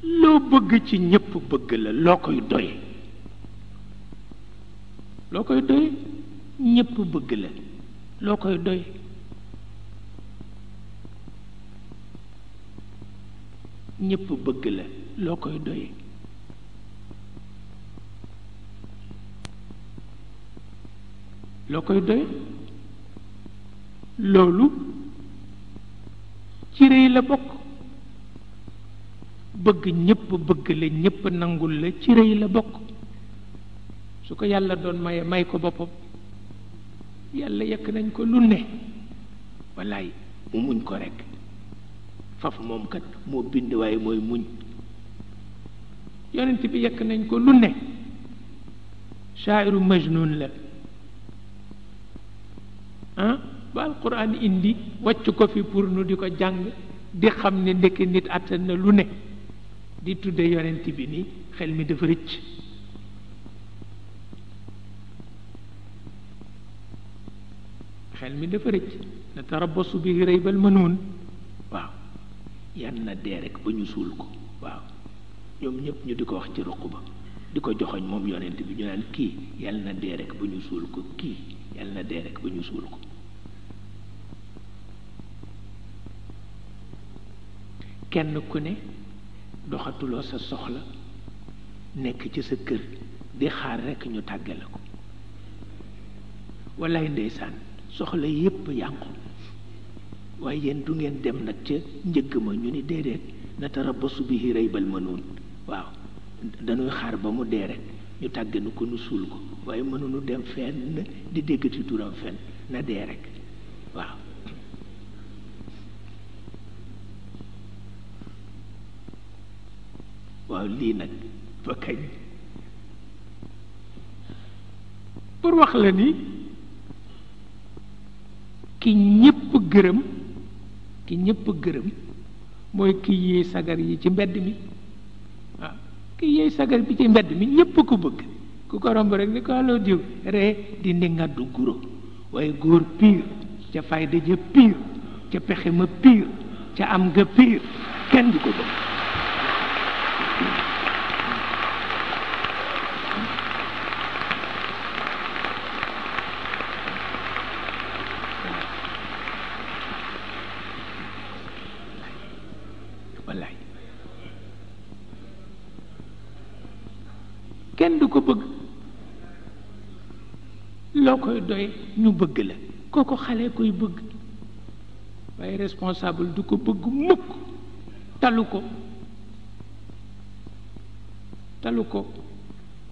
loo bëgg ci ñépp bëgg la loo koy doye loo koy doye ñépp bëgg la loo koy doye ñépp bëgg la loo koy doye loo koy doye loolu ci rëy la bokk bëgg ñépp bëgg la ñépp nangul la ci rëy la bokk su ko yàlla doon maye may ko boppam yàlla yekk nañ ko lu ne wallaay mu muñ ko rekk faf moom kat moo bind waaye mooy muñ yonent bi yekk nañ ko lu ne shaa'iru majnun la ba alquran indi wàcc ko fi pour nu di ko jàng di xam ne ndekk nit àttan na lu ne di tudde yonent bi ni xel mi dafa rëcc xel mi dafa rëcc na tarabbasu bi raybal manuun waaw yan na dee rek ba ñu suul ko waaw ñoom ñëpp ñu di ko wax ci ruq ba di ko joxoñ moom yonent bi ñu naan kii yal na dee rek ba ñu suul ko kii yal na dee rek ba ñu suul ko kenn ku ne doxatuloo sa soxla nekk ci sa kër di xaar rekk ñu tàggale ko wallaay ndeysaan soxla yépp yàqu waaye yéen du ngeen dem nag ca njëgg ma ñu ni déedéet natarabbasu bihi raybal manuun waaw dañuy xaar ba mu dee rek ñu tàgganu ko nu suul ko waaye mënuñu dem fenn di déggati turam fenn na dee rek waaw waaw lii nag ba kañ pour wax la ni ki ñépp gërëm mooy ki yéey sagar yi ci mbedd mi waaw ki yéey sagar bi ci mbedd mi ñépp ko bëgg ku ko romb rek ni ko aloo diw ree di ndi ngaddu guro waaye góor piir ca fayda ja piir ca pexe ma piir ca am nga piir kenn du ko bëgg wallaay kenn du ko bëgg loo koy doy ñu bëgg la kooko xale koy bëgg waaye responsable du ko bëgg mukk talu ko